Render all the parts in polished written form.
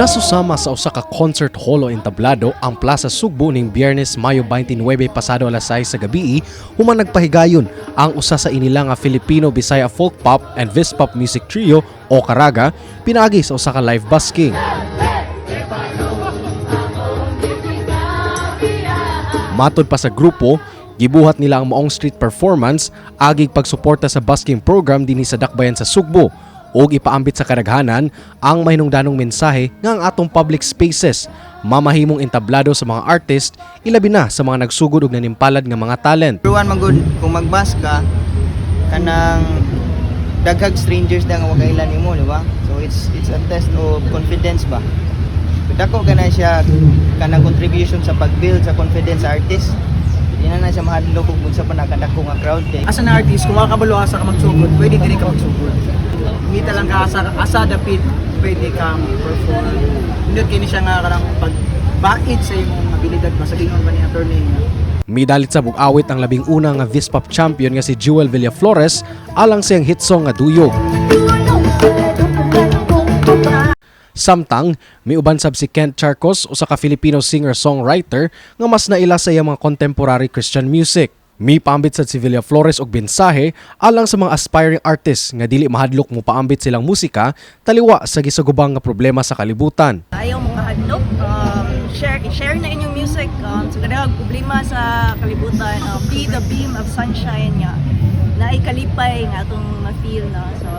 Nasusama sa usa ka concert hall o entablado ang Plaza Sugbo ning Biyernes, Mayo 29, pasado alas 6 sa gabi, human nagpahigayon ang usa sa inila nga Filipino Bisaya folk pop and vispop music trio o Karaga pinaagi sa usa ka live busking. Matod pa sa grupo, gibuhat nila ang maong street performance agig pagsuporta sa busking program dinhi sa dakbayan sa Sugbo ug ipaambit sa kadaghanan ang mahinungdanong mensahe nga ang atong public spaces mamahimong entablado sa mga artist, ilabi na sa mga nagsugod ug nanimpalad nga mga talent. Everyone man gud, kung magbas ka, kanang daghag strangers na nga wa kaila nimo, di ba? So it's a test of confidence ba. Dako ka na siya kanang contribution sa pag-build sa confidence sa artist. Di na na siya mahadlok kung unsa pa nakadako nga crowd kay As an artist, kung makakabalo asa ka magsugod, pwede diri ka magsugod. Ngita lang ka asa, asa dapit pwede kang perform. Hindi kini siya nga karang pagbait sa imong abilidad ba sa gingon ba ni attorney nga Midalit sa bug-awit ang 11 nga Vispop champion nga si Jewel Villaflores alang siyang hit song nga "Duyog". Samtang, miuban sab si Kent Charcos, usa ka Filipino singer-songwriter nga mas naila sa iyang mga contemporary Christian music. Mipaambit sad si Villaflores og mensahe alang sa mga aspiring artists nga dili mahadlok mo paambit silang musika taliwa sa gisugubang nga problema sa kalibutan. Ayaw mo kahadlok, share share na inyong music sa kadaghaang problema sa kalibutan. Be the beam of sunshine nga naay kalipay nga atong ma-feel, no? So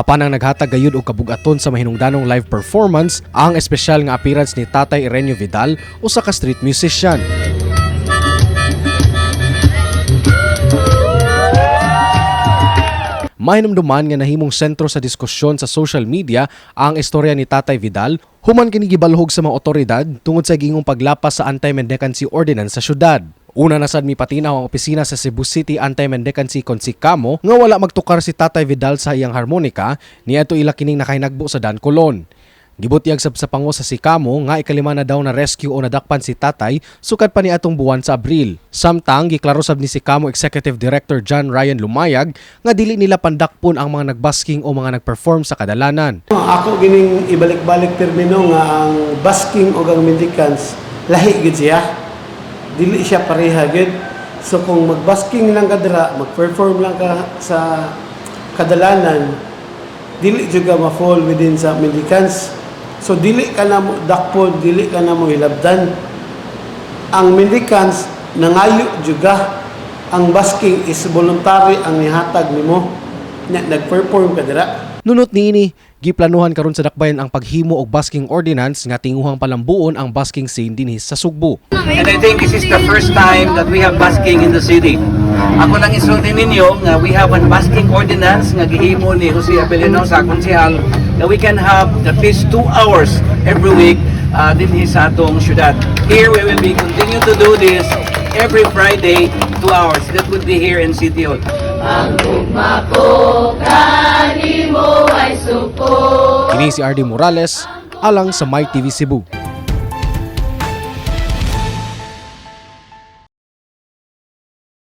Apan ang naghatag gayud og kabugaton sa mahinungdanong live performance ang espesyal nga appearance ni Tatay Ireneo Vidal, usa ka street musician. Mahinumduman nga nahimong sentro sa diskusyon sa social media ang istorya ni Tatay Vidal human kini gibalhog sa mga otoridad tungod sa gingong paglapas sa anti-mendicancy ordinance sa syudad. Una na sad mipatinaw ang opisina sa Cebu City Anti-Mendicancy Konsicamo nga wala magtukar si Tatay Vidal sa iyang harmonika niadto ila kining nakahinagbo sa Dan Colon. Gibutyag sab sa pango sa Sikamo nga 5 na daw na rescue o nadakpan si Tatay sukad pa ni atong buwan sa Abril. Samtang giklaro sab ni Sikamo Executive Director John Ryan Lumayag nga dili nila pandakpon ang mga nagbasking o mga nagperform sa kadalanan. Ako gining ibalik-balik termino nga ang busking o ang mendicants lahi gid siya. Dili siya pareha gid. So kung magbasking lang ka dira, mag-perform lang ka sa kadalanan, dili jud ka ma-fall within sa mendicants. So dili ka na mo dakpon, dili ka na mo hilabdan. Ang mendicants nangayo juga, ang busking is voluntary ang nihatag nimo. Nya nag-perform ka dira. Nunot niini, giplanuhan karon sa dakbayan ang paghimo og busking ordinance nga tinguhang palambuon ang busking scene dinhi sa Sugbo. And I think this is the first time that we have busking in the city. Ako lang isulti ninyo nga we have an busking ordinance nga gihimo ni Jose Abellanosa, konsehal, nga we can have at least 2 hours every week dinhi sa atong syudad. Here we will be continue to do this every Friday, 2 hours. That would be here in City Hall. Kini si RD Morales alang sa My TV Cebu.